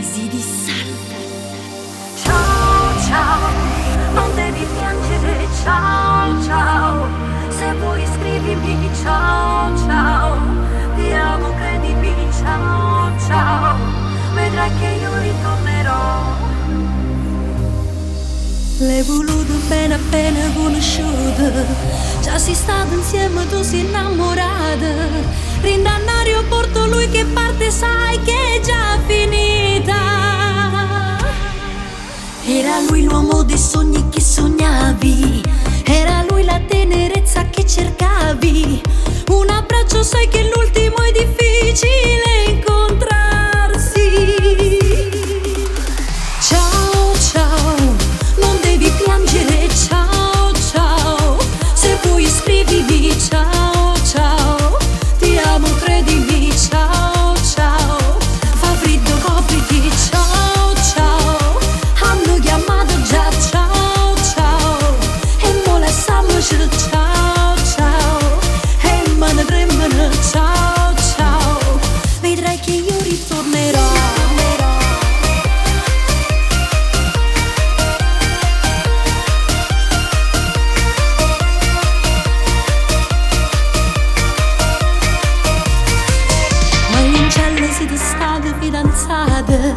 paesi di salve. Ciao ciao, non devi piangere, ciao ciao, se vuoi scrivimi ciao ciao, ti amo credimi ciao ciao, vedrai che io ritornerò. L'hai voluto bene appena conosciuto, già si stato insieme, tu sei innamorata. Dint' all'aeroporto lui che parte sai che è già finita. Era lui l'uomo dei sogni che sognavi, era lui la tenerezza che cercavi. Un abbraccio sai che l'ultimo è difficile incontrarsi. Ciao ciao, non devi piangere, ciao ciao, se vuoi scrivimi ciao ciao, ti amo credimi ciao ciao, fa freddo copriti ciao ciao, hanno chiamato già ciao ciao, e mo lasciamoci ciao ciao, e me ne tremano ciao ciao, vedrai che io ritornerò. Guagliuncella siete state fidanzate,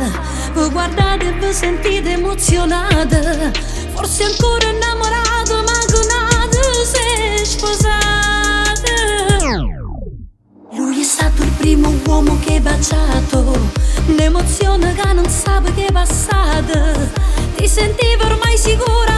vi guardate e vi sentite emozionate, forse ancora innamorato ma con altro si sposate. Lui è stato il primo uomo che hai baciato, un'emozione che non sa che è passata, ti sentivi ormai sicura.